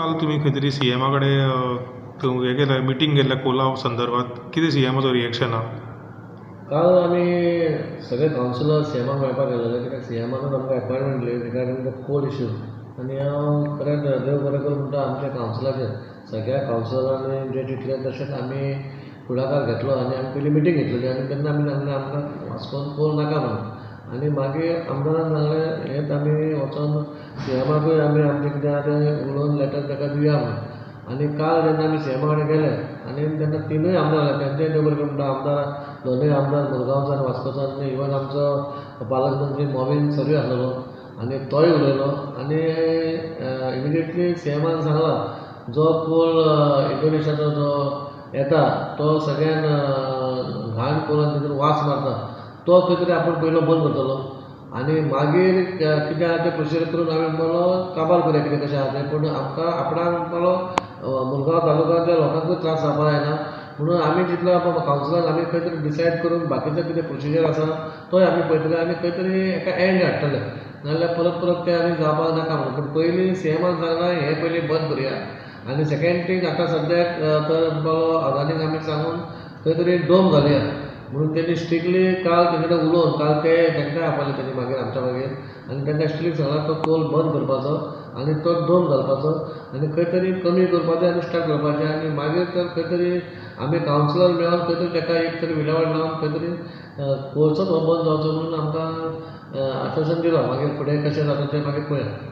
काल तुमी खंय तरी सीएमा कडेन हें केलें, मिटींग केल्लें कोला संदर्भात. कितें सीएमाचो रिएक्शन आहा? काल आमी सगळे कावन्सिलर सीएमाक मेळपाक गेलेले, कित्याक सीएमानूच आमकां एपॉयंटमेंट दिली रिगार्डींग the Coal issue. आनी हांव खरेंच देव बरें करूं म्हणटा आमच्या कावन्सिलाचेर. सगळ्या कावन्सिलरांनी जें चिंतलें तशेंच आमी फुडाकार घेतलो आनी आमी पयली मिटींग घेतलेली आनी तेन्ना आमी सांगलें आमकां वास्कोन कोल नाका म्हणून. आनी मागीर आमदारान सांगलें हेंच आमी वचोन सीएमाकूय आमी आमचें कितें आहा तें उलोवन लेटर ताका दिवया म्हणून. आनी काल जेन्ना आमी सीएमा कडेन गेले आनी तेन्ना तिनूय आमदार आसले, तेंचेय देव बरें करूं म्हणटा. आमदार दोनूय आमदार मुरगांवचो आनी वास्कोचो आनी इवन आमचो पालकमंत्री मॉवीन सरूय आसलेलो आनी तोय उलयलो. आनी इमिजिएटली सीएमान सांगला जो कोल इंडोनेशियाचो जो येता तो सगळ्यान घाण कोल आनी तितून वास मारता, तो खंय तरी आपूण पयलो बंद करतलो आनी मागीर कितें आहा तें प्रोसिजर करून आमी म्हणलो काबार करुया कितें कशें आहा तें. पूण आमकां आपणाक म्हणलो मुरगांव तालुक्याच्या लोकांकूय त्रास जावपाक जायना म्हणून आमी जितलो कावन्सिलान आमी खंय तरी डिसायड करून बाकीचो कितें प्रोसिजर आसा तोय आमी पळयतले आनी खंय तरी एका एंड हाडटले, नाजाल्यार परत परत तें आनी जावपाक नाका म्हणून. पूण पयलीं सीएमान सांगलां हें पयलीं बंद करुया आनी सेकेंड थींग आतां सद्याक तर म्हणपालो अदानीक आमी सांगून खंय तरी डोम घालया म्हणून तेणी स्ट्रिक्टली काल तेंचे कडेन उलोवन काल ते तांकां आपयले तेणी मागीर आमच्या मागीर आनी तांकां स्ट्रिक्टली सांगलां तो कोल बंद करपाचो आनी तो डोम घालपाचो आनी खंय तरी कमी करपाचें आनी स्टार्ट करपाचें आनी मागीर तर खंय तरी आमी कावन्सिलर मेळोन खंय तरी ताका एक तरी विलेवाट लावन खंय तरी कोलसोच हो बंद जावचो म्हणून आमकां आश्वासन दिलां. मागीर फुडें कशें जाता तें मागीर पळया.